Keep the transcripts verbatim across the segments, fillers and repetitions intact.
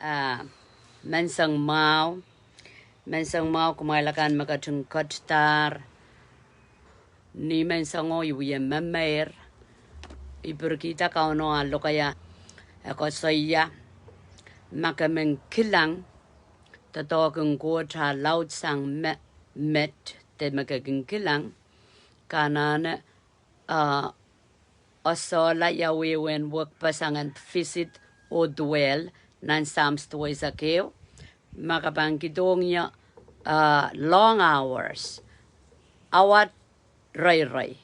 Ah, menseng mwahu, menseng mwahu kumwail akan me ketin ketidahr. Ni menseng o I wie memeir, I pirkihda Kauno ah lokaia, e koasoia, ma ke men kilang doadoahk en Koht ah laud sang me, met de me ke kin kilang, ke anahne, ah, esehla ia wehwehn wekpeseng en visit oh dwell nan Psalms duwehsek ehu. Ma ke pahn kihdohng ie, ah, long hours, awa reirei,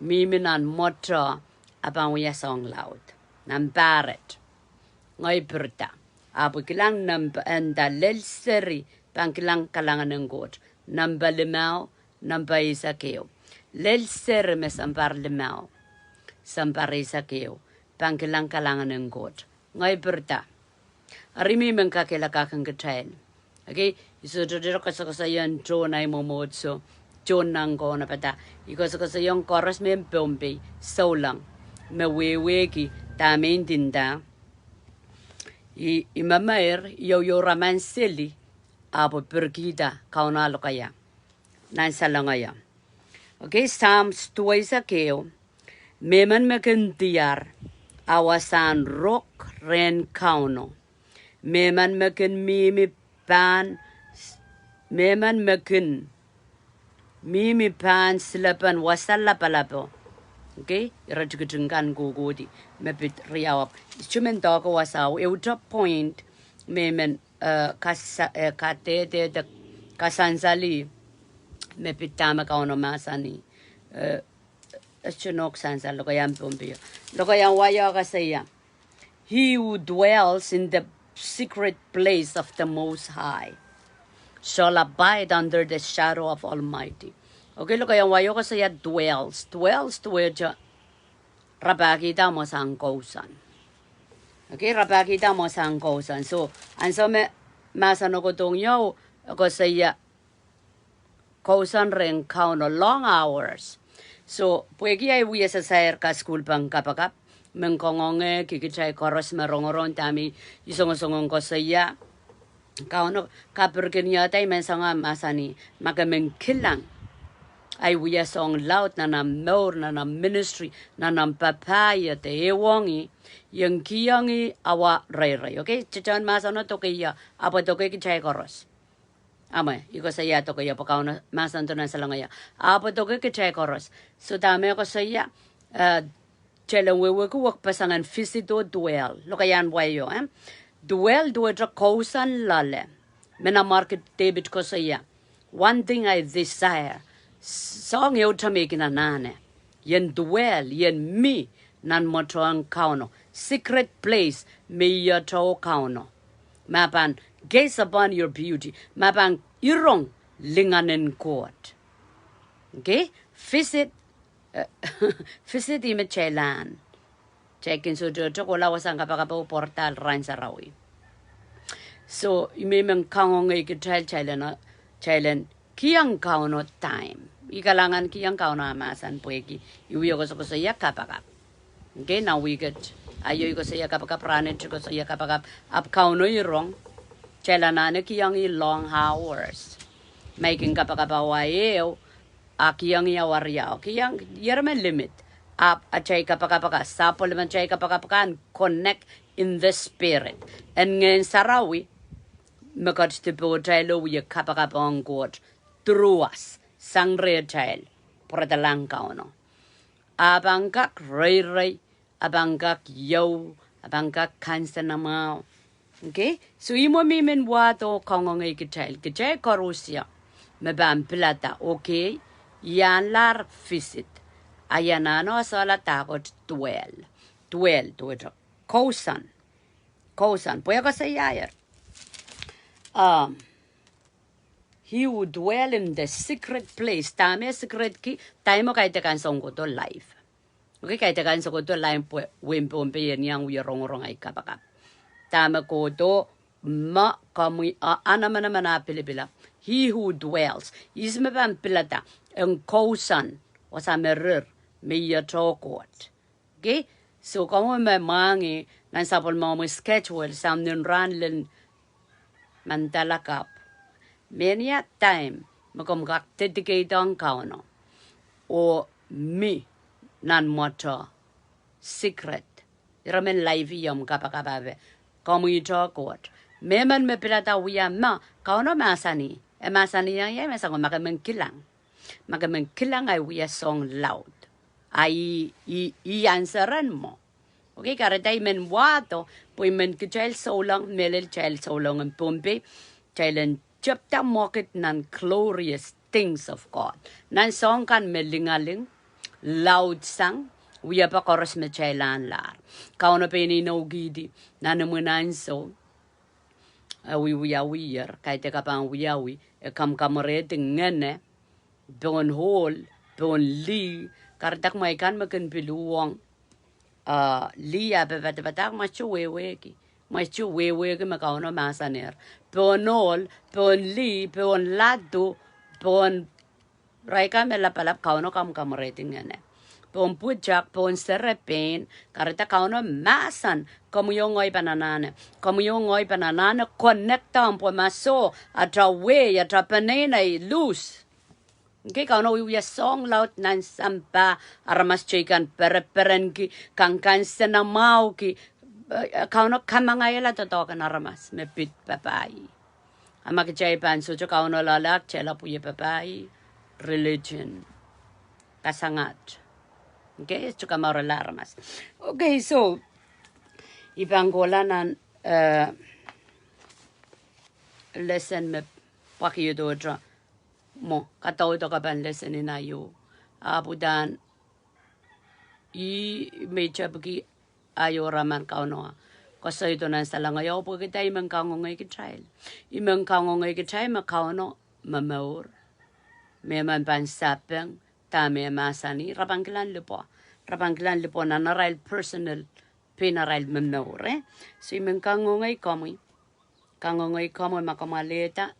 mihmi nan mwohtail, a pahn wia soahng laud. Nan paret, ngehi pirida. Ahpw kilang nempe, e nda lel seri, pahn kilang kalahngan en Koht. Nempe limau, nempe eisek ehu. Lel seri me sounpar limau, sounpar eisek ehu, pahn kilang kalahngan en Koht. Ngehi pirida. Eri mie mehn kakehlaka kin kitail. Okay, I sohte koasokoasoiong tohn ahi mwomwohdiso, tohn nan kaunopada. I koasokoasoiong koaros mehn Pohnpei, Souleng, me wehwehki dahme I ndinda. I, I memeir, I ouiou raman seli, ahpw pirkihda Kauno ah lokaia nan salengeo. Okay, Psalms duwehsek ehu. Mehmen me kin diar, a wasahn rok rehn Kauno. Mehmen me kin mihmi pahn, mehmen me kin mihmi pahn silepen wasa lapalapo. Okay, ire tikitik kan kohkohdi, me pid riau. Ahpw I men doahke wasao, ehute point, mehmen, eh, kasa-, eh, kadehde de kasansali, me pid dahme Kauno mahsanih. Eh, e sohte nohk sansal, lokaiahn Pohnpei o. Lokaiahn wai o koasoia, "He who dwells in the secret place of the Most High shall abide under the shadow of Almighty." Okay, lokaiahn wai o koasoia dwells. Dwells duwehte rapahkihda mwohsang kousoan. Okay, rapahkihda mwohsang kousoan. So, ansou me mahsano kohdohng ie, koasoia kousoan rehn Kauno, long hours. So, pwehki ahi wia sasair kasukuhlpen kapakap, men kangoangehki kitail koaros me rongorong dahme I songosong en koasoia. Kauno kapirkin ie, dahme I men song mahsanih, ma ke men kilang ahi wia soahng laud nan ahmw mour, nan ahmw ministry, nan ahmw papah, de ehuong ih, I en kihong ih awa reirei. Okay, tehtehn mahsano doke ie, ahpw e doke kitail koaros. Ahmw, I koasoia doke ie pwe Kauno mahsanihdo nan salengeo, ahpw e doke kitail koaros. So dahme e koasoia, eh, kitail en wehwehki wekpeseng en visit oh dwell. Lokaiahn wai o, eh? Dwell duwehte kousoan loale. Me nanmwarki Depit koasoia, "One thing I desire." Soahng ehute me I kin anahne. I en dwell, I en mih nan mwoatohn Kauno. Secret place, me I ioto Kauno. Ma pahn gaze upon your beauty. Ma pahn irong lingan en Koht. Okay? Visit, eh, visit ih me kitail ahn. Kitail kin sohte kohla wasahn kapakap oh pwarada rahn sarawi. So, I men kangoangehki kitail, kitail en, kitail en kihong Kauno time. I kalahngan kihong Kauno ah mahsen pwehki I wie koasokoasoia kapakap. Okay, nan wihket aio I koasoia kapakap, rahnwet I koasoia kapakap, ahpw Kauno irong. Kitail anahne kihong ih long hours. Ma I kin kapakap awa ehu, a kihong ih awa riau. Kihong, ier me limit. Ahpw atail kapakap kan, sapwellimatail kapakap kan connect in the spirit. En Ngehn Sarawi, me ket dipohtail oh wie kapakap ong Koht through us, sang rehtail, pwuradalahng Kauno. A pahn kak reirei, a pahn kak iou, a pahn kak kansenamwahu. Okay? So, ih me I men wahdo kangoangehki kitail, kitail koaros me pahn pilada, okay? I anahne visit. I anahne esehla dahkot dwell. Dwell, duwehte kousoan. Kousoan. Pwe e koasoiaier, um, "He who dwell in the secret place." Dahme secret ki, dahme kaidehn kan soang kohdo live. Okay, kaidehn kan soang kohdo live pwe wehin Pohnpei en iang wie rongorong ahi kapakap. Dahme kohdo, ma komwi, a, anamanaman a pilipila. "He who dwells." Ihs me pahn pilada, en kousoan, wasa me rir, me ioto Koht. Okay? So komwi me mwahngih nan sapwellimomwi schedule sang nin rahn lel mandalakapw, mehnia time me komw kak dedicate ong Kauno oh mi nan mwohto secret. Ire men live ieu me kapakap ape komwi tohto Koht. Mehmen me pilada wia me Kauno mahsanih, e mahsanihong ie me sang, ma ke men kilang, ma ke men kilang ahi wia soang laud, a I, I, I answer en mwo. Okay, kahrehda I men wahdo, pwe I men kitail souleng, mehlel kitail souleng en Pohnpei, kitail en tepda mwekid nan glorious things of God. Nan soahng kan me lingaling, laud sang, wiepe koaros me kitail anahne lahr. Kauno pein inoukihdi nan imwin ansou, e wiwiawier, kaidehk e pahn wiawi, e kamwakamwerehdi ngehne pohn ohl, pohn lih, kahrehda kumwail kan me kin pil uhwong, ah, lih ape padapadahk, mwaiti wehwehki, mwaiti wehwehki me Kauno mahsanih. Pohn ohl, pohn lih, pohn ladu, pohn irail kan me lapalap, Kauno kamwakamwerehdi ngehne. Pohn pwutak, pohn serepein, kahrehda Kauno mahsan, komwi oh ngehi pahn anahne, komwi oh ngehi pahn anahne connect-ehng pwe ma soh, ata wehi, ata peneinei loose. Okay, Kauno wiewia soang laud nan sampah, aramas teikan pereperenki, kansenamwahuki, eh, Kauno kamangaiala doadoahk en aramas me pid papah ih. A ma kitail pahn sohte Kauno loale, kitail ahpw wie papah ih, religion, kasangat. Okay, sohte kamourala aramas. Okay, so I pahn kohla nan, eh, lesson me pwakihdo te mwo, kadaudok apan lesson en aio. Ahpw udahn ih me I tepiki aio rahn Kauno, koasoido nan salengeo pwehki dah? I men kangoangei kitail. I men kangoangei kitail me Kauno momour. Mehmen pahn sapeng dahme e mahsanih, re pahn kilang lipwa. Re pahn kilang lipwa nan arail personal, pein arail momour, eh? So I men kangoangei komwi. Kangoangei komwi ma komw alehda,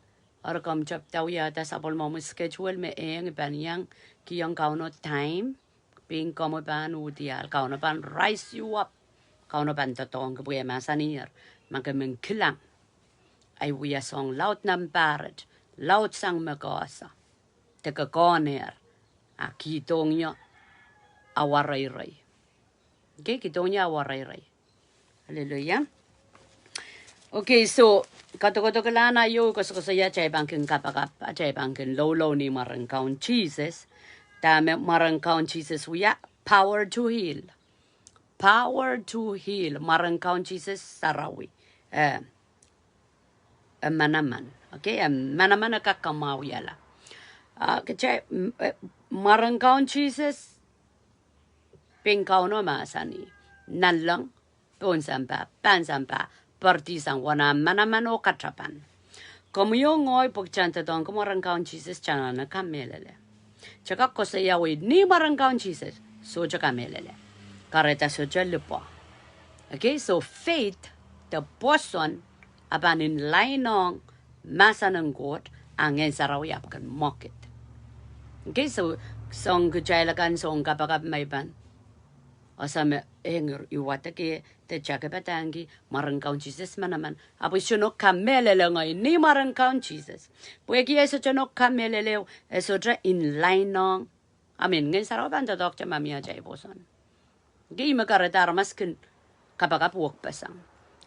eri komw tepda wiahda sapwellimomwi schedule me eng I pahn iang kihong Kauno time, pein komwi pahn uhdiahl. Kauno pahn raise you up. Kauno pahn doadoahngki pwe e mahsaniher, ma ke men kilang ahi wia soang laud nan pahret, laud sang me ke ese de ke kohnehr, a kihdohng ie awa reirei. Okay, kihdohng ie awa reirei. Hallelujah. Okay, so kadokodokla en aio koasokoasoia atail pahn kin kapakap, atail pahn kin loulou ni mwaren Kaun Sises. Dahme mwaren Kaun Sises wia? Power to heal. Power to heal. Mwaren Kaun Sises sarawi. Eh, e manaman. Okay, e manaman, e kak kamwahwihala. Ah, kitail, mm, eh, mwaren Kaun Sises, pein Kauno mahsanih, nanleng, pohn sampah, pahn sampah, poaridi sang uwen ah manaman oh katapan. Komwi oh ngehi pwe kitail en doadoahngki mwaren Kaun Sises, kitail anahne kamehlele. Kitail kak koasoia wei ni mwaren Kaun Sises, sohte kamehlele. Kahrehda sohte lipwa. Okay, so faith, de pwoson, a pahn in line ong mahsen en Koht, a Ngehn Sarawi ahpw kin mwekid. Okay, so soang kitail akan soang kapakap me I pahn ese me, eh, ngehi wadek de kitail kak padahngki mwaren Kaun Sises manaman, ahpw I sohte kamehlele ngehi ni mwaren Kaun Sises. Pwehki I sohte kamehlele, I sohte in line ong, I mean, Ngehn Sarawi pahn doadoahkte ma mie atail pwoson. Okay, ih me kahrehda aramas kin kapakap wekpeseng.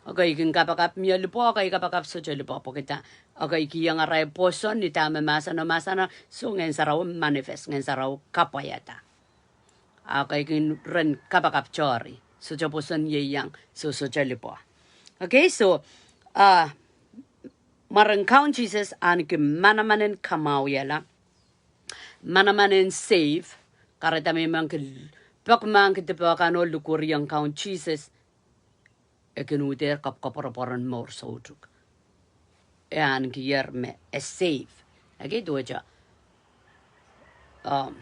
Okay, I kin kapakap mie lipwa, okay, I kapakap sohte lipwa pwehki dah? Okay, I kihong arail pwoson ni dahme mahsen o mahsanih, so Ngehn Sarawi manifest, Ngehn Sarawi kapwaiada. Okay, I kin ren kapakap tohri, sohte pwoson ieiang, so sohte lipwa. Okay, so, ah, mwaren Kaun Sises ahneki manaman en kamwahwihala, manaman en save. Kahrehda me I men kin peki mahk dipe kan oh likwerihong Kaun Sises, e kin uhdehr kapwkapworopworen mour soutuk. E ahnekier me e save. Okay, duwehte, um,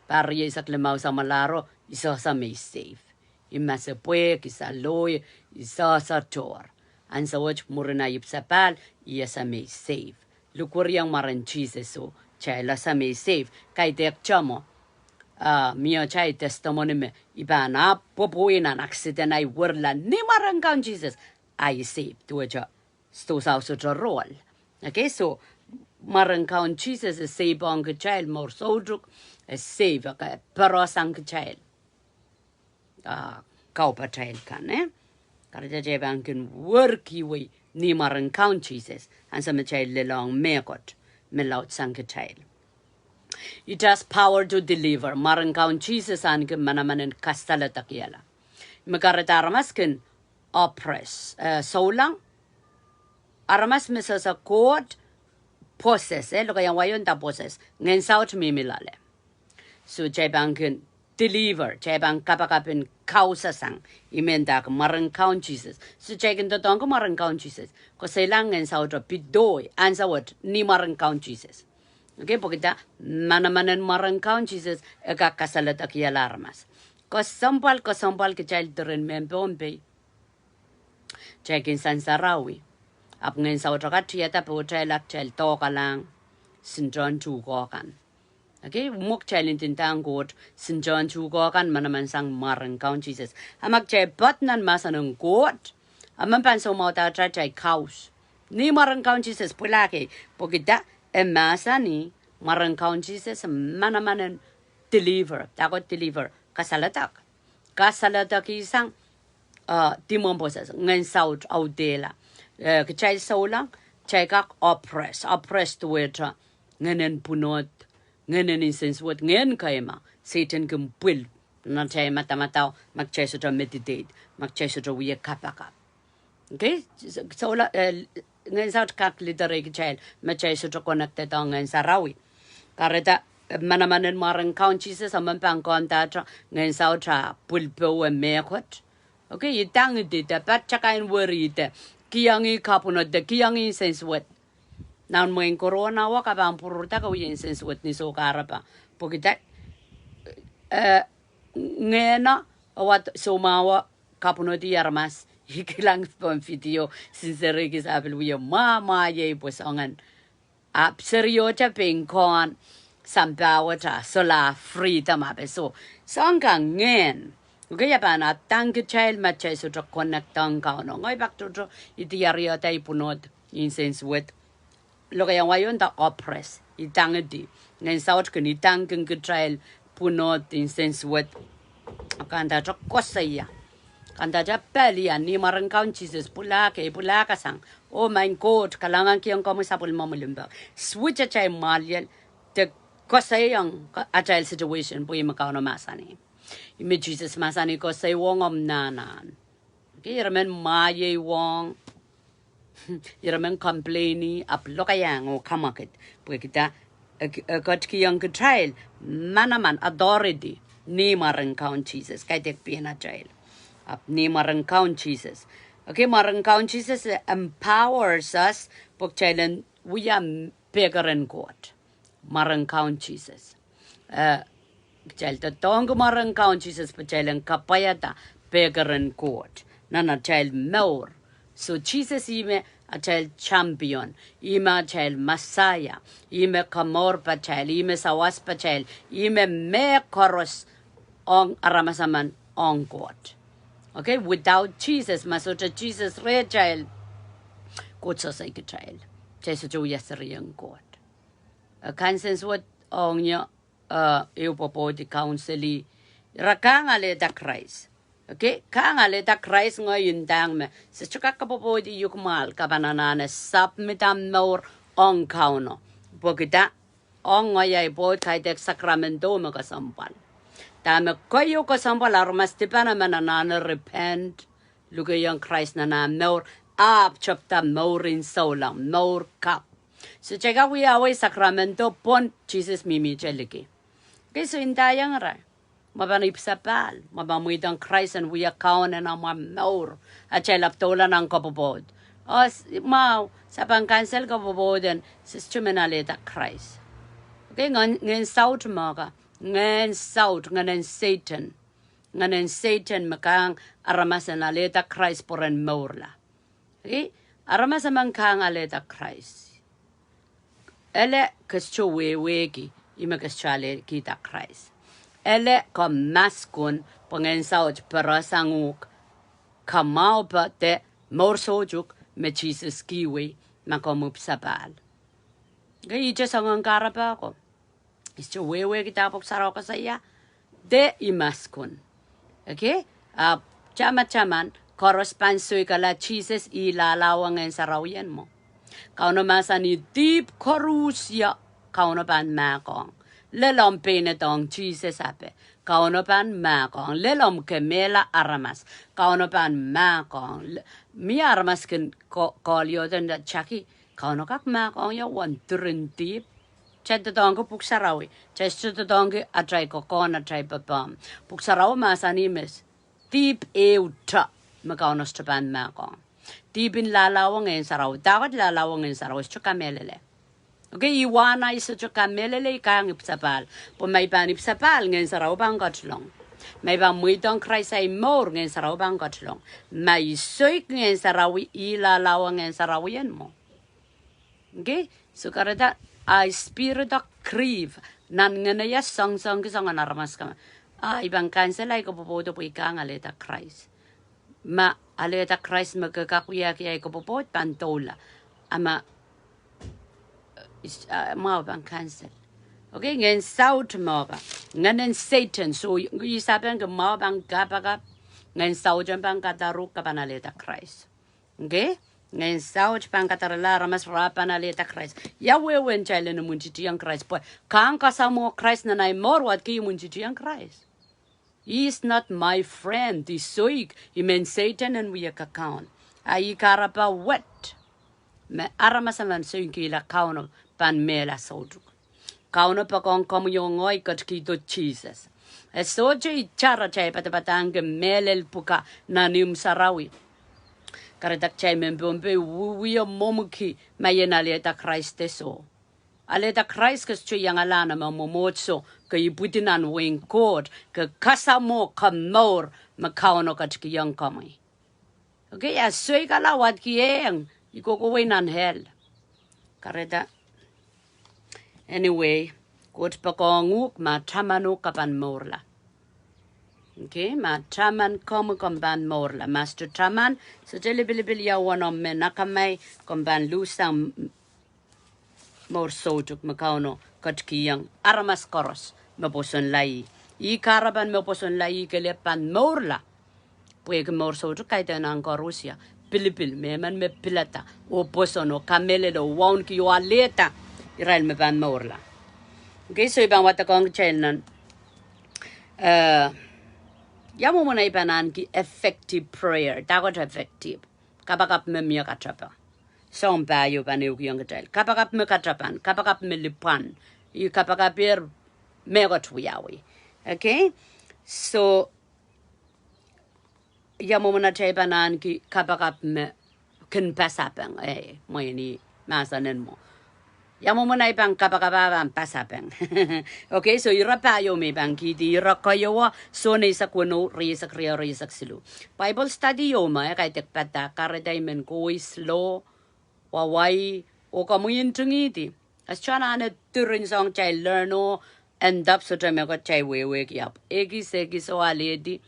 pahr rieisek limau samwalahro, I sehse me I save. I masepwehk, I salohi, I sehse tohr. Ansou wet mwurin ahi ipwsapahl, I ese me I save. Likwerihong mwaren Sises, oh kitail ese me I save. Kaidehk te mwo, ah, mie atail testimony me I pahn ahpw pwopwoud nan accident, ahi werala ni mwaren Kaun Sises, ahi save, duwehte sidohsa sohte roll. Okay, so mwaren Kaun Sises e save ong kitail, mour soutuk, e save, e poarosang kitail. Ah, kaupatail kan, eh? Kahrehda kitail pahn kin work wei ni mwaren Kaun Sises, ansou me kitail lelohng mehkot me laudsang kitail. It has power to deliver. Mwaren Kaun Sises ahneki manaman en kasalehdakihala. Me kahrehda aramas kin oppress, eh, souleng. Aramas me sehse Koht possess, eh, lokaiahn wai o nda possess. Ngehn saut mihmi loale. So kitail pahn kin deliver, kitail pahn kapakap en kausasang. I men ndahki mwaren Kaun Sises. So kitail kin doadoahngki mwaren Kaun Sises. Koasoilahng ngehn saut o, pidoi, ansou wet, ni mwaren Kaun Sises. Okay, pwehki dah, manaman en mwaren Kaun Sises e kak kasalehdakihala aramas. Kesempwal, kesempwal kitail diren mehn Pohnpei. Kitail kin sansarawi. Ahpw ngehn saut o kak tiada pohtail a kitail doakalahng sintehn tuhke kan. Okay, mwuhr kitail ndinda Koht sintehn tuhke kan manaman sang mwaren Kaun Sises. A ma kitail poad nan mahsen en Koht, a men pahn soumwahuda kitail kaus. Ni mwaren Kaun Sises, pwilahki, pwehki dah, e mahsanih mwaren Kaun Sises manaman en deliver, dahkot deliver, kasalehdak. Kasalehdakisang, uh, demon possess, ngehn saut audehla. Uh, kitail souleng, kitail kak oppress, oppress duwehte ngehnen pwunod, ngehnen nsensuwed, ngehn kei me Sehdan kin pwil nan atail madamadau, ma kitail sohte meditate, ma kitail sohte wia kapakap. Okay? So, souleng, eh, ngehn saut kak liderei kitail, ma kitail sohte connected ong Ngehn Sarawi. Kahrehda, eh, manaman en mwaren Kaun Sises a men pahn kondahte ngehn saut a pwil powe mehkot. Okay, idangidi de, patohwan weri de, kihong ih kapwunod de, kihong ih nsensuwed. Nan mwein corona wet ke pahn pwururda ke wia nsensuwed ni soukahrehpa. Pwehki dah, eh, ngehno, e wad soumwahu kapwunod ih aramas, I kilang pohn video, sinsereikis a pil wia mwamwahiei pwe soangen. Ahpw seriohte pein Koht sampah wet a sohla freedom a pil so. Soangen ngehn. Okay, e pahn adang kitail ma kitail sohte connect ong Kauno. Ngehi pak tohto, I diar iehda ih pwunod, nsensuwed. Lokaiahn wai o nda oppress, idangidi. Ngehn saut kin idangkin kitail pwunod, nsensuwed. Kandahte koasoia. Kandahte pali a ni mwaren Kaun Sises, pwilahki, pwilahkasang. Oh maing Koht, kalahngankihong komwi sapwellime mwilimpoak. Switch atail mwahliel, de koasoiong ka-, atail situation, pwe ih me Kauno mahsanih. Ih me Sises mahsanih, koasoiong omw nahnahn. Okay, ire men mwahieiohng, ire men complaini, ahpw lokaiahng oh kamwakid. Pwehki dah, e, e ketikihong kitail manaman, authority, ni mwaren Kaun Sises, kaidehk pihn atail. Ahpw ni mwaren Kaun Sises. Okay, mwaren Kaun Sises, eh, empowers us, pwe kitail en wia pekeren Koht. Mwaren Kaun Sises. Eh, kitail doadoahngki mwaren Kaun Sises pwe kitail en kapwaiada pekeren Koht nan atail mour. So Sises ih me atail champion, ih me atail Mesaia, ih me komourpatail, ih me sawaspatail, ih me mehkoaros ong aramas emen ong Koht. Okay, without Sises, ma sohte Sises rehtail, Koht sehse kitail. Kitail sohte wia serien Koht. Eh, kansensuwed ong ie, eh, ehu pwopwoudi, counselli, ira kang alehda Krais. Okay, kang alehda Krais ngehi ndahng me se sohte kak kapwopwoudi uhk mwahl, ke pahn anahne submit omw mour ong Kauno. Pwehki dah, ong ngehi ahi pwoud kaidehk sakramento me kesempwal. Dahme keieu kesempwal, aramas dipan emen anahne repent, lukehiong Krais nan ah mour, ahpw tepda mour en souleng, mour kapw. So kitail kak wia awei sakramento pwon Sises mihmihte liki. Okay, so ndaiong ira, ma pahn ipwsapahl, ma pahn mweidohng Krais en wia Kaun en omw mour, atail ahpw doula nan kapwopwoud. Oh, s-, mwahu, se pahn kansel kapwopwoud en, se sohte men alehda Krais. Okay, ngehn, ngehn saut me ka, ngehn saut, ngehnen Sehdan. Ngehnen Sehdan me kang aramas en alehda Krais pwe ren mourla. Okay, aramas emen kang alehda Krais. Ele ke sohte wehwehki, ih me ke sohte alehkihda Krais. ele komw maskun, pwe ngehn saut perehsang uhk, kamwahupe de mour soutuk me Sises kihwei ma komw ipwsapahl. Ke ihte soangen kahrepe ko. Ihte wehwehki dah Pwuhk Sarawi koasoia, de I maskun. Okay? Ahpw tamataman, koaros pahn soikala Sises ih lahlahwe Ngehn Sarawi en mwo. Kauno mahsanih dihp koaros, ia Kauno pahn mahkohng. Lel omw peinedohng Sises ape, Kauno pahn mahkohng. Lel omw kemehla aramas, Kauno pahn mahkohng. L-, mie aramas kin ko-, kohl ioden de taki, Kauno kak mahkohng ie uwen diren dihp. Kitail doadoahngki Pwuhk Sarawi, kitail sohte doadoahngki atail kokohn, atail pepehm. Pwuhk Sarawi mahsanih me dihp ehu te me Kauno sohte pahn mahkohng. Dihp en lahlahwe Ngehn Sarawi. Dahkot lahlahwe Ngehn Sarawi? Sohte kamehlele. Okay, I wahn ahi sohte kamehlele, I kak ipwsapahl. Pwe ma I pahn ipwsapahl, Ngehn Sarawi pahn ketilong. Ma I pahn mweidohng Krais ahi mour, Ngehn Sarawi pahn ketilong. Ma I soik Ngehn Sarawi, ih lahlahwe Ngehn Sarawi en mwo. Okay? So kahrehda, ahi spirit of grief, nan ngehn ia soangsoangki soangen aramas kama. Ah, I pahn cancel ahi kopwopwoud pwe I kak alehda Krais. Ma alehda Krais me ke kak wiahki ahi kopwopwoud pahn doula. A ma, is-, ah, mwahu pahn cancel. Okay, ngehn saut mwahu pahn. Ngehnen Sehdan, so I sapengki mwahu pahn kapakap. Ngehn saut en pahn kadaruhk ke pahn alehda Krais. Okay? Ngehn saut pahn kadarala aramas re pahn alehda Krais. Ia wehwehn kitail en imwintihtihong Krais? Pwe ke kasamwoh Krais nan ahi mour, wadki imwintihtihong Krais. He is not my friend. I soik, I men Sehdan en wie kakaun. A ih kahrepe wet me aramas emen soikihla Kauno pahn mehla soutuk. Kauno poakohng komwi oh ngehi ketikihdo Sises. E sohte itar atail padapadahngki mehlel pwuka nan imw sarawi. Kahrehda kitail men Pohnpei wiewia mwomwki ma I en alehda Krais de soh. Alehda Krais ke sohte iangala nan omw mwomwohdiso, ke ipwidi nan wehin Koht, ke kasamwo komour me Kauno ketikihong komwi. Okay, a soikala wadki ehng, I kohkohwei nan hell. Kahrehda. Anyway, Koht poakohng uhk, ma taman uhk ke pahn mourla. Okay, ma taman komwi ke pahn mourla. Ma sohte taman, sohte lipilipil ia uwen omw men akamai, ke pahn luhsang mour soutuk me Kauno ketikihong aramas koaros me pwosonla ih. Ih kahrepen me pwosonla ih kelehpw pahn mourla. Pwehki mour soutuk kaidehn ahn koaros ia pilipil, mehmen me pilada, oh pwoson, oh kamehlele, oh wauneki, oh alehda irail me pahn mourla. Okay, so I pahn wadekohng kitail nan, eh, ia mwomwen ei pahn ahneki effective prayer, dahkot effective. Kapakap me mie katapan. Soahng pahieu pahn ehukihong kitail. Kapakap me katapan, kapakap me lipwan. Ih kapakapehr mehkot wiawi. Okay? So, ia mwomwen atail pahn ahneki kapakap me kin pasapeng, eh, mwein ih mahsen en mwo. Ia mwomwen ei pahn kapakap ah pahn pasapeng. Okay, so ire pahieu me I pahn kihdi, ire keieu, Sohn eisek weneu, rieisek riau, rieisek siluh. Bible study ieu me e kaidehk padahk, kahrehda I men kohwei slow, wawai, oh komwi ntingihdi. As sohte anahne diren soahng kitail learn oh end up sohte mehkot kitail wehwehki, ahpw ekis ekis oh alehdi,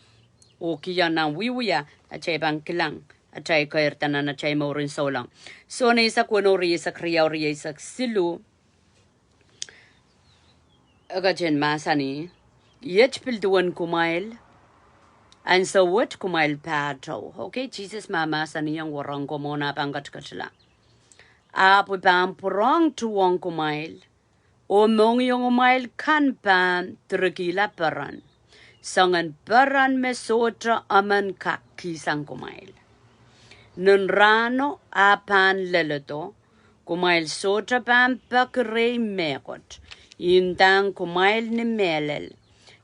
oh kihong nan wiewia, atail pahn kilang atail keirda nan atail mouren souleng. Sohn eisek weneu, rieisek riau, rieisek siluh. E ketin mahsanih, iet pil duwen kumwail, ansou wet kumwail pahtou. Okay, Sises mahmahsanihong wahnpoaron ko mwohn ah pahn ketiketla. Ahpw I pahn pwurehng tuhwong kumwail, oh mohngiongumwail kan pahn direkihla peren, soangen peren me sohte emen kak kihsang kumwail. Nin rahno ah pahn leledo, kumwail sohte pahn peki rehi mehkot, indahng kumwail ni mehlel,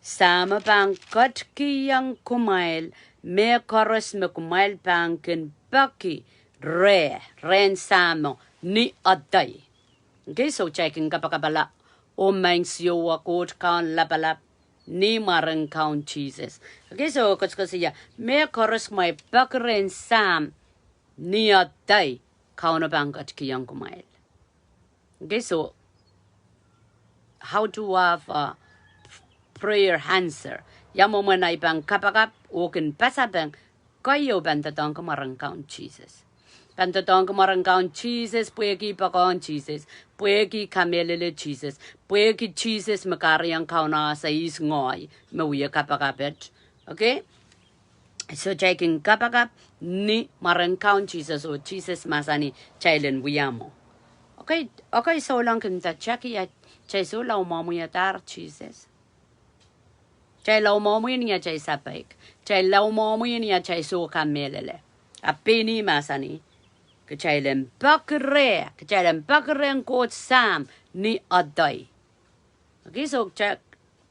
Sahmo pahn ketikihong kumwail mehkoaros me kumwail pahn kin peki reh, rehn Sahmo, ni adei. Okay, so kitail kin kapakapala, oh maing Siohwa Koht Kaun Lapalap, ni mwaren Kaun Sises. Okay, so koasoakoasoia, mehkoaros kumwail peki rehn Sahm, ni adei, Kauno pahn ketikihong kumwail. Okay, so how to have a prayer answer. Ia mwomwen ei pahn kapakap oh kin pasapeng, keieu pahn doadoahngki mwaren Kaun Sises. Pahn doadoahngki mwaren Kaun Sises pwehki poakohng Sises, pwehki kamehlele Sises, pwehki Sises me kahrehiong Kauno ah seiloak ngehi me wia kapakap et. Okay? So kitail kin kapakap ni mwaren Kaun Sises oh Sises mahsanih kitail en wia mwo. Okay, okay, souleng kin nda, Jackie, a kitail solahr mwomwihadahr Sises? Kitail lao mwomwih ni atail sapeik. Kitail lao mwomwih ni atail soh kamehlele. A pein ih mahsanih, kitail en poakehre, kitail en poakehre Koht Sahm ni adai. Okay, so kitail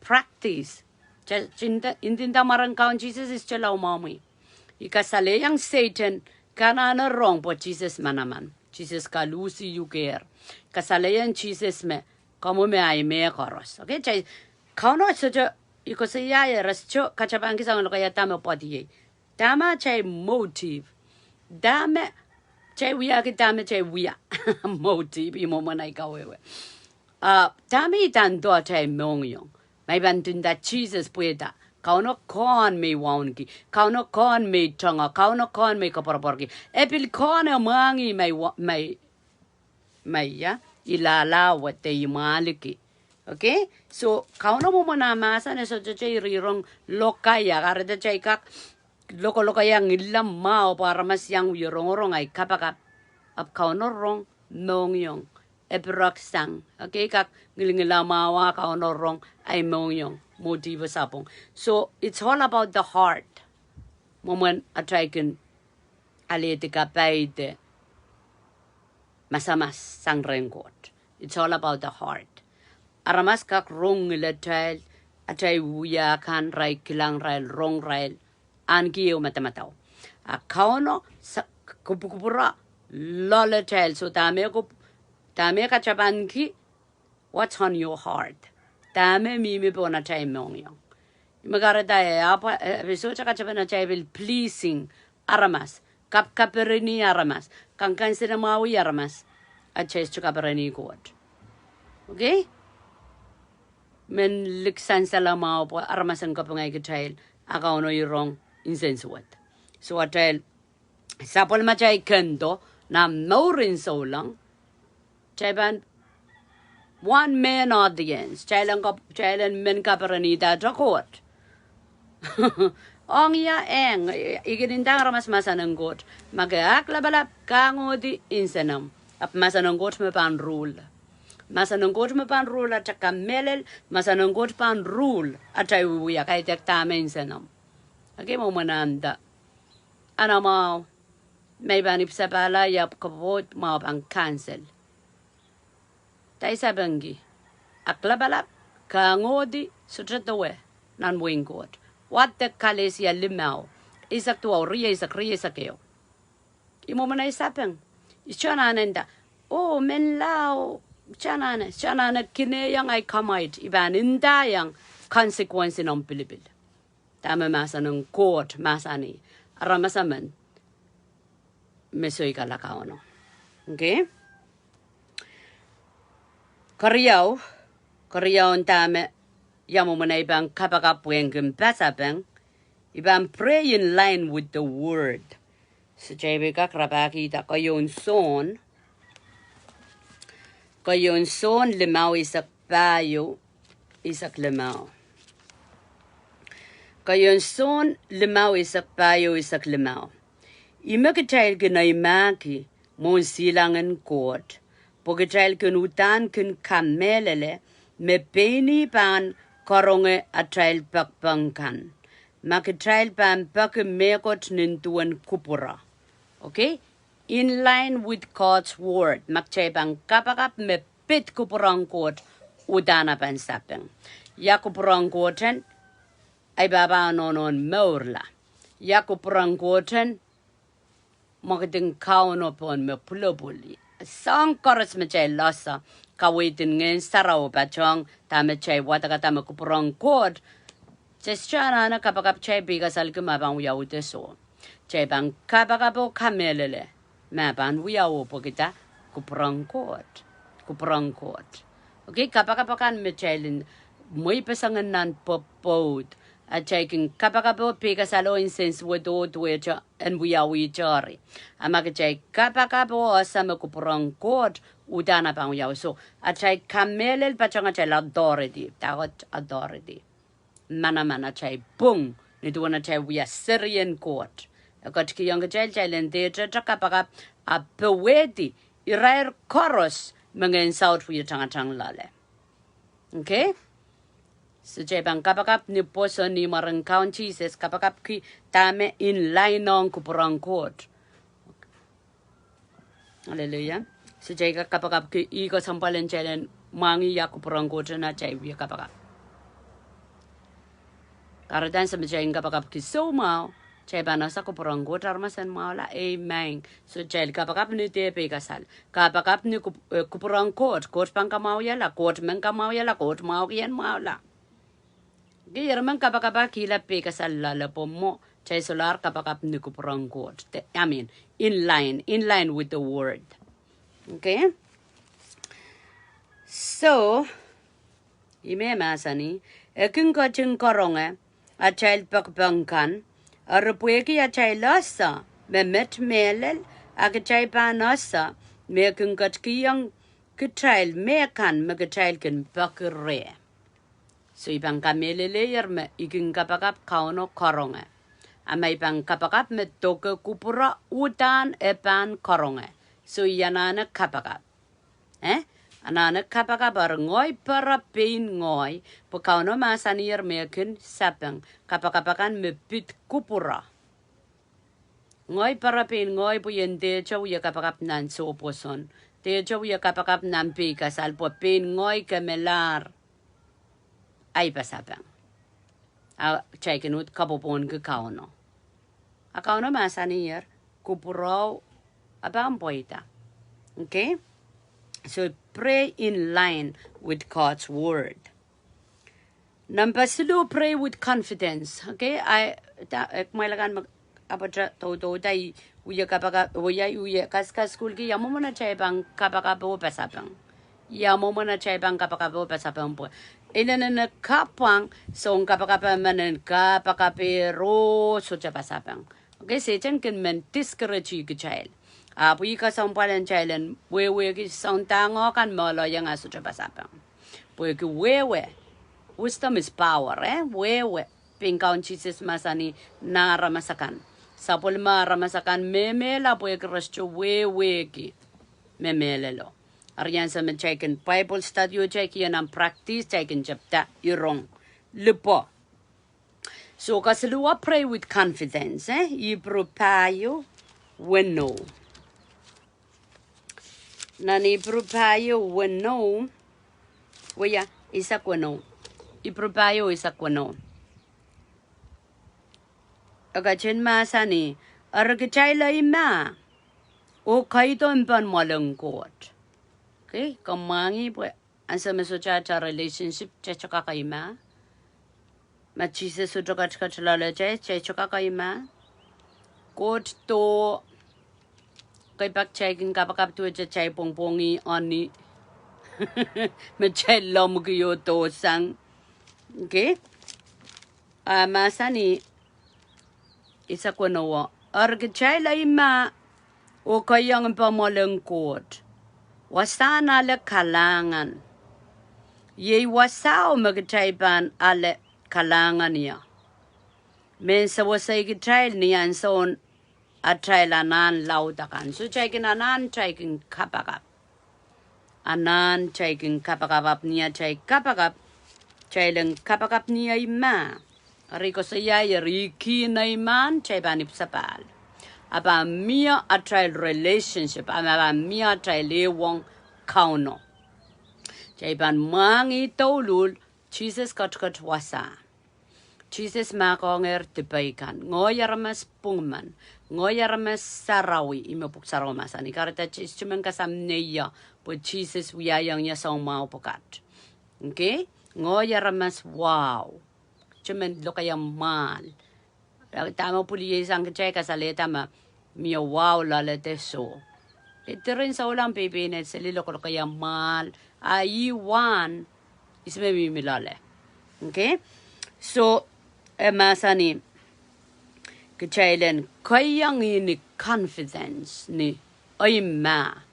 practice. Kitail, kitail nda, ndinda mwaren Kaun Sises, I kitail lao mwomwih. I kasalehiong Sehdan, ke anahne rong pwe Sises manaman. Sises kaluhsi ukehr. Kasalehiong Sises me, komw me ahi mehkoaros. Okay, kitail, Kauno sohte, I koasoia ie re sohte katapaniki soangen lokaia dahme pwoadiei. Dahme atail motive. Dahme atail wiahki, dahme atail wia. Motive, ih mwomwen ei kawehwe. Ah, dahme I nda ndo atail mohngiong. Ma I pahn ndinda Sises pwehda. Kauno Kaun me I wauneki. Kauno Kaun me I tongo. Kauno Kaun me I koapworopworki. E pil Kaun e mwahngih ma I wa-, ma I ma ia, I lahlahwe de I mwahliki. Okay? So, Kauno mwomwen ah mahsen e sohte iri rong lokaia, kahrehda kitail kak lokolokaiong illa mwahu pwe aramas iang wie rongorong ei kapakap. Ahpw Kauno rong mohngiong, e pireksang. Okay, kak ngilngila mwahu ah Kauno rong ei mohngiong, motive sapwung. So, it's all about the heart. Mwomwen atail kin alehdi kapai de masamas sang rehn Koht. It's all about the heart. Aramas kak rong ngilatail, atail wia kan, irail kilang, irail rong, irail ahneki ehu madamadau. A Kauno sa-, kupwukupwura loalatail, so dahme kup-, dahme katapaniki, what's on your heart? Dahme mihmi pohn atail mohngiong? Ih me kahrehda e, ahpw, e, e pil sohte katapan atail pil pleasing aramas, kapkaperenih aramas, kansenamwahwih aramas, atail sohte kaperenih Koht. Okay? Men lik sansal mwahu pwe aramas en kapinga kitail, a Kauno rong nsensuwed. So atail sapwellimatail kendo, nan mourin souleng, kitail pahn one man audience, kitail en kap-, kitail en men kaperenihda Koht. Ong ia eng, I kin nda aramas mahsen en Koht, ma ke aklapalap, kahngohdi nsenomw. Ahpw mahsen en Koht me pahn rule. Mahsen en Koht me pahn rule atail kamehlel, mahsen en Koht pahn rule atail wiewia, kaidehk dahme nsenomw. Okay, mwomwen ah nda. Anahn mwahu, ma I pahn ipwsapahlahr, ia pwukoa pwoud mwahu pahn cancel. Dahme I sapengki? Aklapalap, kahngohdi, sohte dewe nan wehin Koht. Wadek Kalesia limau, eisek duwau, rieisek, rieisek ehu. Ih mwomwen ei sapeng. I sohte anahne nda, oh, menlau, sohte anahne, sohte anahne kinehiong ei kamwait, I pahn ndaiong consequence en omw pilipil. Dahme mahsen en Koht mahsanih, aramas emen me soikala Kauno. Okay? Keriau, keriau en dahme, ia mwomwen ei pahn kapakap pwehn kin pasapeng, I pahn pray in line with the word. Sohte I pil kak rapahkihda, keieun Sohn, keieun Sohn limau eisek pahieu, eisek limau. Keieun Sohn limau eisek pahieu, eisek limau. Ih me kitail kin eimahki mwohn silangin Koht, pwe kitail kin uhdahn kin kamehlele me pein ih pahn karonge atail poakpoak kan, ma kitail pahn peki mehkot nin duwen kupwure. Okay? In line with God's word. Ma kitail pahn kapakap me pid kupwuren Koht, uhdahn e pahn sapeng. Ia kupwuren Koht en, ei pahpa nohnohn mourla. Ia kupwuren Koht en, mwekidin Kauno pohn me pwulopwul. Soahng koaros me kitail lohse, kaweid en Ngehn Sarawi patohng dahme kitail wadekada me kupwuren Koht, kitail sohte anahne kapakap kitail pil kasalki ma pahn wiawi de soh. Kitail pahn kapakap oh kamehlele ma pahn wiawi pwehki dah? Kupwuren Koht. Kupwuren Koht. Okay, kapakap akan me kitail en mweipeseng en nan pwopwoud. Atail kin kapakap oh peikasal oh nsensuwed oh duwehte en wiawi teri. A ma kitail kapakap oh ese me kupwuren Koht uhdahn e pahn wiawi. So, atail kamehlel patehng atail authority, dahkot authority. Manaman, atail pwung, nin duwen atail wia serien Koht. E ketikihong kitail, kitail en dehdehte kapakap, a powehdi irair koaros me ngehn saut wie tangatang loale. Okay? So kitail pahn kapakap ni pwoson ni mwaren Kaun Sises, kapakapki dahme in line ong kupwuren Koht. Hallelujah. So kitail kak kapakapki, ih kesempwal en kitail en mwahngih ia kupwuren Koht en atail wie kapakap. Kahrehda ansou me kitail en kapakapki soumwahu, kitail pahn ese kupwuren Koht aramas en mwahula, amen. So kitail kapakap ni dehr peikasal. Kapakap ni kup-, eh, kupwuren Koht, Koht pahn kamwahwihala, Koht men kamwahwihala, Koht mwahuki en mwahula. Okay, irair men kapakap a kihla peikasal loale pwe mwo, kitail solahr kapakap ni kupwuren Koht. The, I mean, in line, in line with the word. Okay? So, ih me mahsanih, e kin ketin karonge atail pekipek kan, eri pwehki atail ese me met mehlel, a kitail pahn ese me e kin ketikihong kitail mehkan me kitail kin peki reh. So I pahn kamehlelehier me I kin kapakap Kauno karonge. A ma I pahn kapakap me doke kupwuro uhdahn e pahn karonge. So I anahne kapakap. Eh? Anahne kapakap eri ngehi pere pein ngehi, pwe Kauno mahsaniher me e kin sapeng, kapakap akan me pid kupwuro. Ngehi pere pein ngehi pwe I en dehte wie kapakap nan soupwoson. Dehte wie kapakap nan peikasal pwe pein ngehi kemelahr ahi pasapeng. A kitail kin uhd kapwopwonki Kauno. A Kauno mahsaniher, kupwuro a pahn pweida. Okay? So pray in line with God's word. Number siluh, pray with confidence. Okay, I, da, eh, kumwail akan me apwete doudouda, I wie kapakap, oh I wie kaskasukuhlki ia mwomwen atail pahn kapakap oh pasapeng. Ia mwomwen atail pahn kapakap oh pasapeng pwe inenen e kapwang, soun kapakap emen en kapakap ero sohte pasapeng. Okay, Sehdan kin men discourage kitail. Ahpw ih kesempwal en kitail en wehwehki soundahngo kan me loalaiong a sohte pasapeng. Pwehki wehwe, wisdom is power, eh? Wehwe, pein Kaun Sises mahsanih, nan aramas akan. Sapwellime aramas akan me mehlel pwehki re sohte wehwehki me mehlelo. Eri ansou me kitail kin Bible study oh kitail kin iang practice, kitail kin tepda irong. Lipwo. So kesiluhwa, pray with confidence, eh? Ipru pahieu weneu. Nan Ipru pahieu weneu, wia, eisek weneu. Ipru pahieu eisek weneu. E ketin mahsanih, eri kitail ei mah oh kaido mpen mwoalen Koht. Okay, ke mwahngih pwe ansou me sohte atail relationship, kitail sohte kak ei mah. Ma Sises sohte ketiket loaletail, kitail sohte kak ei mah. Koht doh, kei pak kitail kin kapakap duwehte kitail pwongpwongih honey me kitail lomwki oh dohsang. Okay? A mahsanih, eisek weneu, eri kitail ei mah oh keiong mpen mwoalen Koht, wasahn ale kalahngan. Iei wasao me kitail pahn ale kalahngan ie, mehn sewese kitail ni ansoun atail anahn laud akan. So kitail kin anahn, kitail kin kapakap. Anahn kitail kin kapakap, ahpw ni atail kapakap, kitail en kapakap ni ei mah. Eri koasoiaier, ih kihn ei mah, kitail pahn ipwsapahl. A pahn mie atail relationship, a ma pahn mie atail ehuong Kauno. Kitail pahn mwahngih douluhl, Sises ketiket wasa. Sises mahkohngehr dipei kan, ngehi aramas pwungimen, ngehi aramas sarawi, ih me Pwuhk Sarawi mahsanih. Kahrehda Sises men kasamwo ie, pwe Sises wiahiong ie soumwahu pwukat. Okay? Ngehi aramas wahu. Kitail men lokaia mwahl. Dahme pwilieisang kitail, kasalehda me mie wahu loale de soh. Diren souleng peipeinei seli lokolokaia mwahl. A ih wahn, ihs me mihmi loale. Okay? So, e mahsanih, kitail en keiong ih ni confidence, ni ei mah.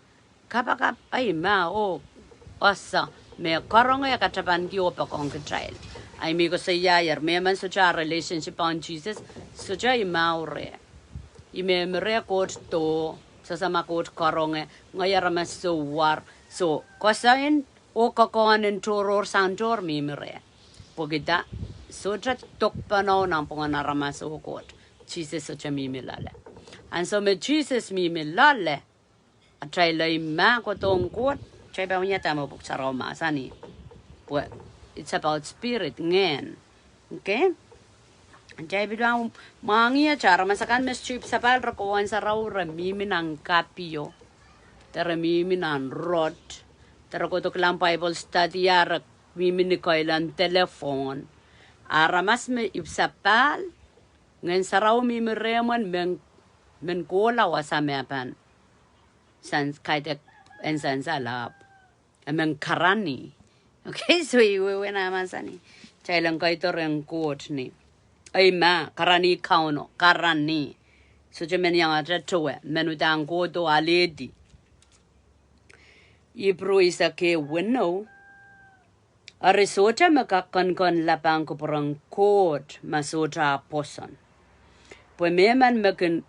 Kapakap ei mah oh ese me karonge katapanki oh poakohng kitail. Ahi me koasoiaier, mehmen sohte relationship ong Sises, sohte ei mah reh. Ih me mi reh Koht doh, sehse ma Koht karonge, ngehi aramas souwar. So, koasoin oh koakohn en tohrohr sang tohr mihmi reh. Pwehki dah, sohte dokpene nanpwungen aramas oh Koht. Sises sohte mihmi loale. Ansou me Sises mihmi loale, atail ei mah kohdohng Koht, kitail pahn wiahda me Pwuhk Sarawi mahsanih. Pwe, it's about spirit, ngehn. Okay? Kitail pil pahn mwahngiet aramas akan me sohte ipwsapahl, re kohwahn sarawi, re mihmi nan kapio, de re mihmi nan rot, de re kohdo kilang Bible study, a re mihmi ni keilen telephone. Aramas me ipwsapahl, Ngehn Sarawi mihmi rehmw en, men, men kohla wasa me pahn, sang kaidehk en sansal ahpw e men karanih. Okay, so ih wehwehn ah mahsanih, kitail en kaido rehn Koht ni ei mah, karanih Kauno, karanih. Sohte men iangahte towe, men uhdahn kohdo alehdi. Ipru eisek ehu weneu. Eri sohte me kak kenkenla pahn kupwuren Koht ma sohte ah pwoson. Pwe mehmen me kin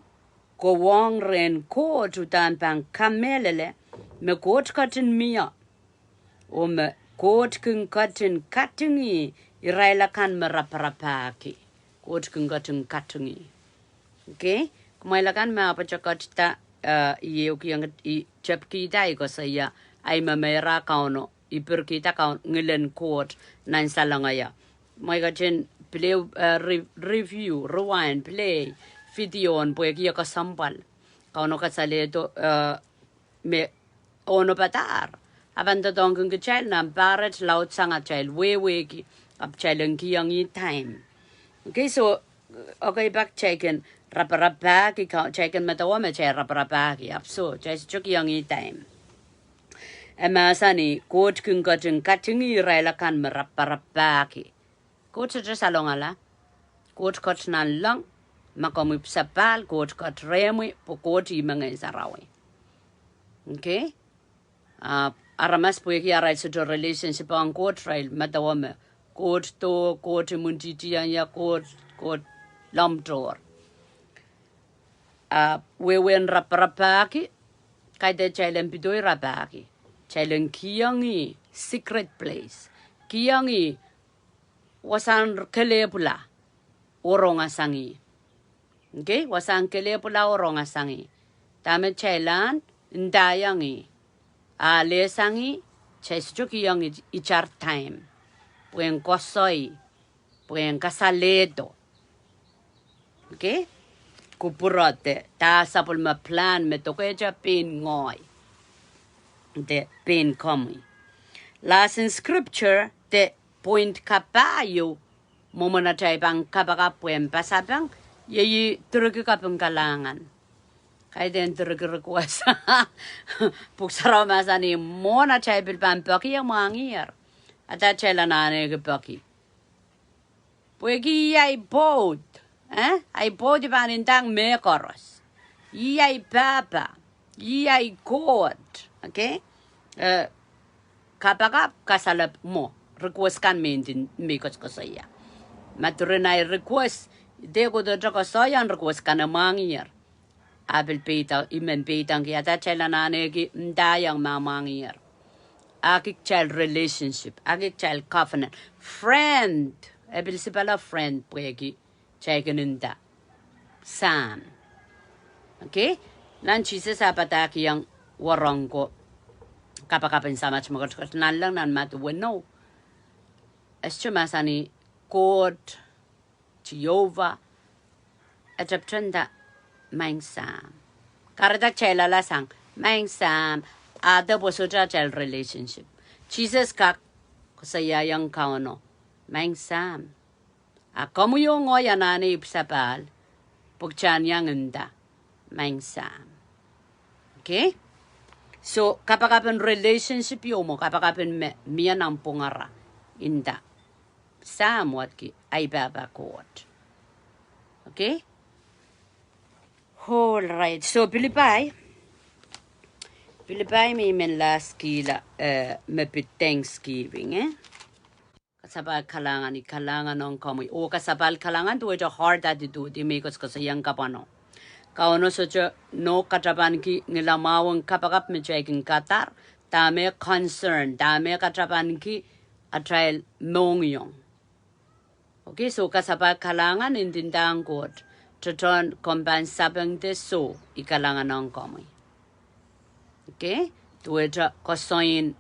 kohwong rehn Koht uhdahn pahn kamehlele me Koht ketin mie, oh me Koht kin ketin katingih irail akan me raparapahki. Koht kin ketin katingih. Okay? Kumwail akan me ahpw patohketda, eh, I ehukihong, I tepkihda, I koasoia, ahi me meirah Kauno, I pirkihda Kaun, ngilen Koht nan salengeo. Kumwail ketin play, eh, re-, review, rewind, play video en pwehki e kesempwal. Kauno kasalehdo, eh, me onopada, a pahn doadoahngkin kitail nan pahr et laudsang atail wehwehki, ahpw kitail en kihong ih time. Okay, so, okay, pak kitail kin raparapahki, ka-, kitail kin medewe me kitail raparapahki, ahpw soh, kitail sohte kihong ih time. E mahsanih, Koht kin ketin katingih irail akan me raparapahki. Koht sohte salongala. Koht Koht nanleng, ma komw ipwsapahl, Koht Koht rehmwi, pwe Koht ih me Ngehn Sarawi. Okay? Ah, aramas pwehki arail sohte relationship ong Koht, irail medewe me Koht doh, Koht imwintihtihong ie, Koht, Koht lemtohr. Ah, wehwehn raparapahki, kaidehn kitail en pidoi rapahki. Kitail en kihong ih secret place. Kihong ih wasahn kelehpwla oh rongasang ih. Okay, wasahn kelehpwla oh rongasang ih. Dahme kitail en ndaiong ih, alehsang ih, kitail sohte kihong ih, itar time. Pwehn koasoi, pwehn kasalehdo. Okay? Kupwure de, dah sapwellime plan me dokedoke pein ngehi de pein komwi. Lesson scripture de point kapahio, mwomwen atail pahn kapakap pwehn pasapeng, iei direki kaping kalahngan. Kaidehn direki request. Pwuhk Sarawi mahsanih mwohn atail pil pahn peki e mwahngiher. Ata kitail anahneki peki? Pwehki ih ahi pwoud, eh? Ahi pwoud I pahn ndahng mehkoaros. Ih ahi pahpa, ih ahi Koht, okay? Eh, kapakap, kasalehda mwo, request kan me I ndin me I koasokoasoia. Ma duren ahi request, de kohdohte koasoiong request kan e mwahngiher. A pil peidek, I men peidek ki ata kitail anahneki ndaiong ma mwahngiher. Ahki kitail relationship, ahki kitail covenant. Friend, e pil sipala friend pwehki kitail kin nda Sahm. Okay? Nan Sises ah padahkihong wahnpoaron ko kapakap en Samat me ketiket nanleng nan Madiu weneu, e sohte mahsanih Koht Jehovah, e tepte nda, Maing Sahm. Kahrehda kitail alasang, Maing Sahm, a de pwe sohte atail relationship. Sises kak koasoiaiong Kauno, Maing Sahm. A komwi oh ngehi anahne ipwsapahl, pwe kitail iang nda, Maing Sahm. Okay? So, kapakap en relationship ieu mwo, kapakap en me, mie nanpwungara, nda, Sahm wadki, ahi pahpa Koht. Okay? All right. So Pilipai, Pilipai me I men last kihla, eh, me pid Thanksgiving, eh? Kasapahl kalahngan, I kalahngan ong komwi. Oh kasapahl kalahngan, duwehte hard attitude, I men koasokoasoiong kapwano. Kauno sohte nohk katapanki ngilamwahu en kapakap me kitail kin kadar, dahme concern, dahme katapanki atail mohngiong. Okay, so kasapahl kalahngan, I ndindahng Koht, tohtohn komw pahn sapengte, so I kalahngan ong komwi. Okay, duwehte koasoin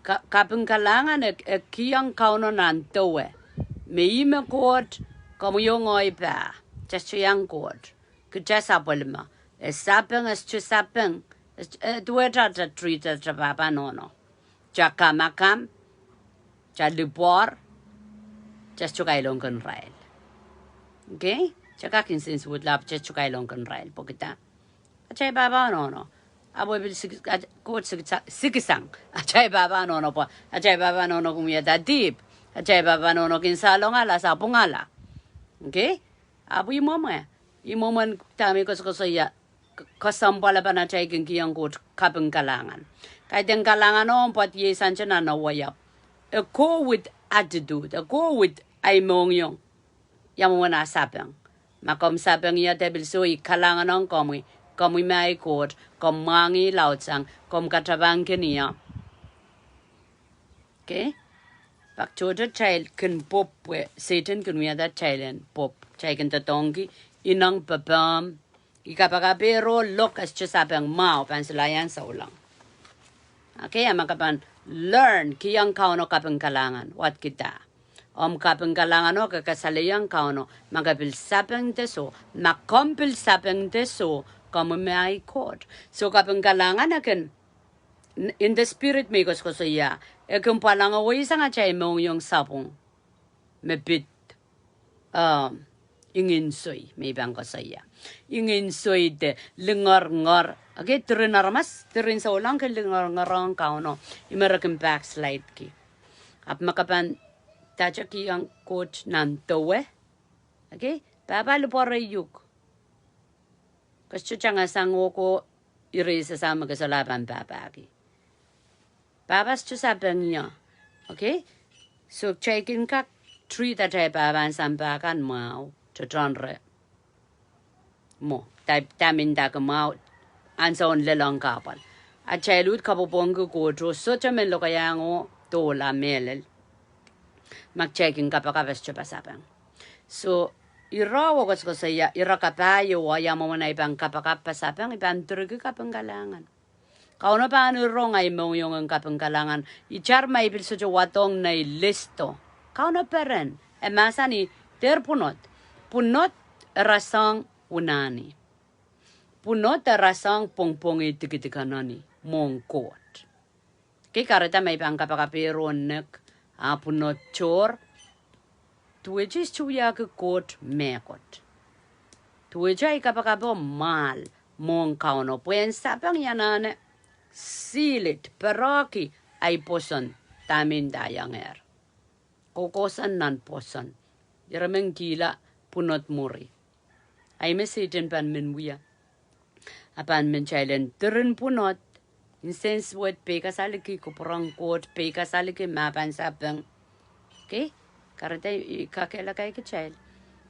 ka-, kaping kalahngan e, e kihong Kauno nan dewe. Me ih me Koht, komwi oh ngehi pah. Kitail sohte iang Koht. Kitail sapwellime. E sapeng, e sohte sapeng. E, e duwehte ata treat ata pahpa nohno. Kitail kamakam, kitail lipwoar, kitail sohte kailongkin irail. Okay? Kitail kak nsensuwedla, kitail sohte kailongkin irail. Pwehki dah? Atail pahpa nohno. Ahpw e pil sik-, at-, Koht sik-, sikisang. Atail pahpa nohno pwe, atail pahpa nohno kin wiahda dihp. Atail pahpa nohno kin salongala, sapwungala. Okay? Ahpw ih mwomwe. Ih mwomwen dahme I koasokoasoia, k-, kesempwal pahn atail kin kihong Koht kaping kalahngan. Kaidehn kalahngan oh pwoat iei sante nan wayap. E go with attitude, e go with ahi mohngiong. Ia mwomwen ah sapeng. Ma komw sapeng ia, de pil so I kalahngan ong komwi, komwi me ahi Koht, komw mwahngih laudsang, komw katapangkin ia. Okay? Pak tohto kitail kin pwopw pwe Sehdan kin wiahda kitail en pwopw. Kitail kin doadoahngki, ineng, pepehm. I kapakap, pero lok e sohte sapeng, mwahu, pahn solahr iang souleng. Okay, a ma ke pahn learn, kihong Kauno kaping kalahngan, wadki dah? Omw kaping kalahngan oh ke kasalehiong Kauno, ma ke pil sapengte so, ma komw pil sapengte so, komwi me ahi Koht. So kaping kalahngan e kin, in the spirit me I koasokoasoia, e kin pwalangawei sang atail mohngiong sapwung. Me pid, um, ingensoi, me I pahn koasoia. Ingensoi de lingeringer. Okay, diren aramas, diren souleng kin lingeringer ong Kauno. Ih me re kin backslide ki. Ahpw ma ke pahn dahte kihong Koht nan dewe. Okay, pahpa lipwoare uhk. Ke sohte tangasang oh ko ire sasang me ke solahr pahn pahpahki. Pahpa sohte sapeng ia. Okay? So kitail kin kak treat atail pahpa en sampah kan mwahu, tohtohn re. Mwo, dahme, dahme ndahki mwahu, ansoun lelohng kahpwal. Atail uhd kapwopwongki Koht oh sohte men lokaiahng oh dohla mehlel. Ma kitail kin kapakap e sohte pasapeng. So, ire oh koasokoasoia, ire kapahieu, ia mwomwen ahi pahn kapakap pasapeng, I pahn direkih kaping kalahngan. Kauno pahn rong ahi mohngiong en kaping kalahngan, itar ma I pil sohte wadohng nei listo. Kauno peren, e mahsanih, dehr pwunod. Pwunod e rasehng unani. Pwunod e rasehng pwongpwongih dikedik en eni, mwohn Koht. Ke kahrehda ma I pahn kapakapero nek, a pwunod tohr, duwehte I sohte wiahki Koht mehkot. Duwehte ahi kapakapo mwahl mwohn Kauno, pwe en sapeng I anahne seal it, perehki ahi pwoson, dahme I ndaiong ehr. Koukousoan nan pwoson. Ire men kihla pwunod mwuri. Ahi me Sehdan pahn men wia. A pahn men kitail en diren pwunod. Nsensuwed, peikasalki kupwur en Koht, peikasalki ma pahn sapeng. Okay? Kahrehda I kakehlaka kitail.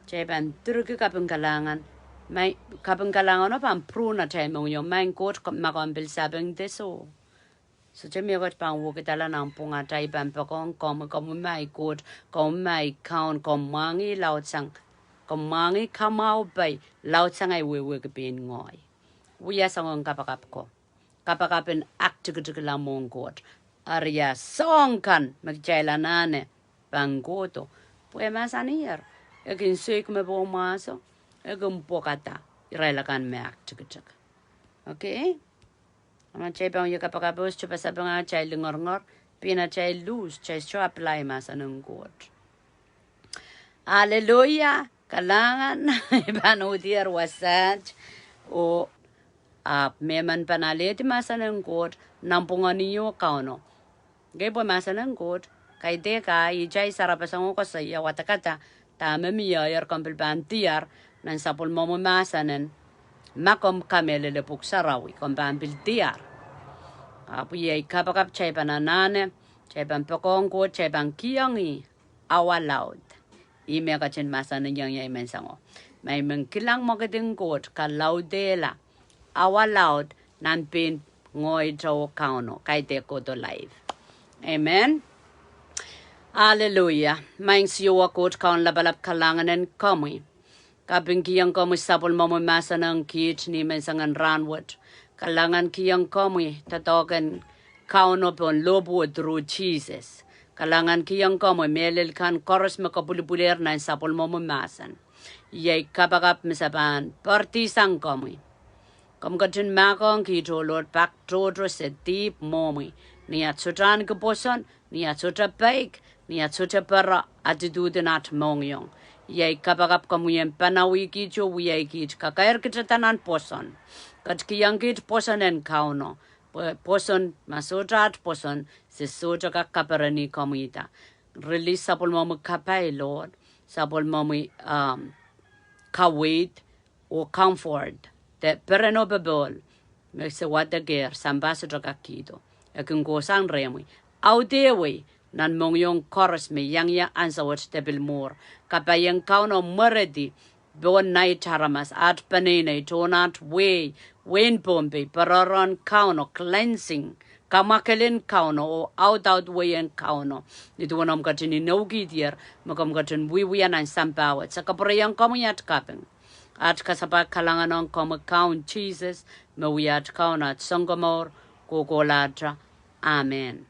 Kitail pahn direkih kaping kalahngan. Maing, kaping kalahngan o pahn prune atail mohngiong. Maing Koht, ma komw pil sapengte soh. Sohte mehkot pahn wekidala nanpwungatail, I pahn poakohng komwi, komwi me ahi Koht, komwi me ahi Kaun, komw mwahngih laudsang, komw mwahngih kamwahu pai, laudsang ahi wehwehki pein ngehi. Wia soangen kapakap ko. Kapakap en aktikitikla mwohn Koht. Eri ia soahng kan me kitail anahne pahn kohdo. Pwe e mahsaniher, e kin soik me pwohmwahso, e kin pwokada irail akan me aktikitik. Okay? A ma kitail pahn wia kapakap oh sohte pasapeng, a kitail lingeringer, pein atail lose, kitail sohte apply mahsen en Koht. Aleluia, kalahngan, I pahn uhdier wasaht, oh, a, mehmen pahn alehdi mahsen en Koht, nanpwungen ih oh Kauno. Okay, pwe mahsen en Koht, Kaidehk a, ihte ei sarapasang oh koasoia wadekada dahme mie, eri komw pil pahn diar nan sapwellimomwi mahsen en, ma komw kamehlele pwuhk sarawi, komw pahn pil diar. Ahpw iei kapakap kitail pahn anahne, kitail pahn poakohng Koht, kitail pahn kihong ih awa laud. Ih me ketin mahsanihong iei menseng o. Ma I men kilang mwekid en Koht, kalaudehla awa laud nan pein ngoahi oh Kauno, kaidehk kohdo live. Amen. Aleluia. Maing Siohwa Koht Kaun lapalap, kalahngan en komwi. Kapingkihong komwi sapwellimomwi mahsen ong kiht ni mensengen rahnwet. Kalahngankihong komwi doadoahk en Kauno pohn lohpwuo through Sises. Kalahngankihong komwi mehlel kan koaros me kopwilipwilehr nan sapwellimomwi mahsen. Iei kapakap me se pahn poaridi sang komwi. Komw ketin mahkohng kiht, oh Lord, pak tohto se dihp mwohmwi. Ni at sohte ahneki pwoson, ni at sohte peik, ni at sohte pere, attitude en at mohngiong. Iei kapakap komwi en panawih kiht oh wiawi kiht, kakairkitadahr nan pwoson. Ketikihong kiht pwoson en Kauno. Pwe pwoson, ma sohte at pwoson, se sohte kak kaperenih komwihda. Release sapwellimomwi kapai, Lord. Sapwellimomwi, um, kaweid, oh comfort, de pereno popohl, me se wadekehr sampah sohte kak kihdo. E kin kohsang rehmwi. Audehwei nan mohngiong koaros me iang ie ansou wet de pil mwuhr. Kapai en Kauno mweredi pohn nait aramas, at peneinei, tohn at wehi, wehin Pohnpei, pororon Kauno, cleansing, kamwakelin Kauno, oh audaudwei en Kauno. Ni duwen omw ketin inoukihdier, me komw ketin wiewia nan sampah wet. Se kapwurehiong komwi at kaping. At kasapahl kalahngan ong komwi Kaun Sises, me wia at Kaun, at Sounkomour kohkohlahte. Amen.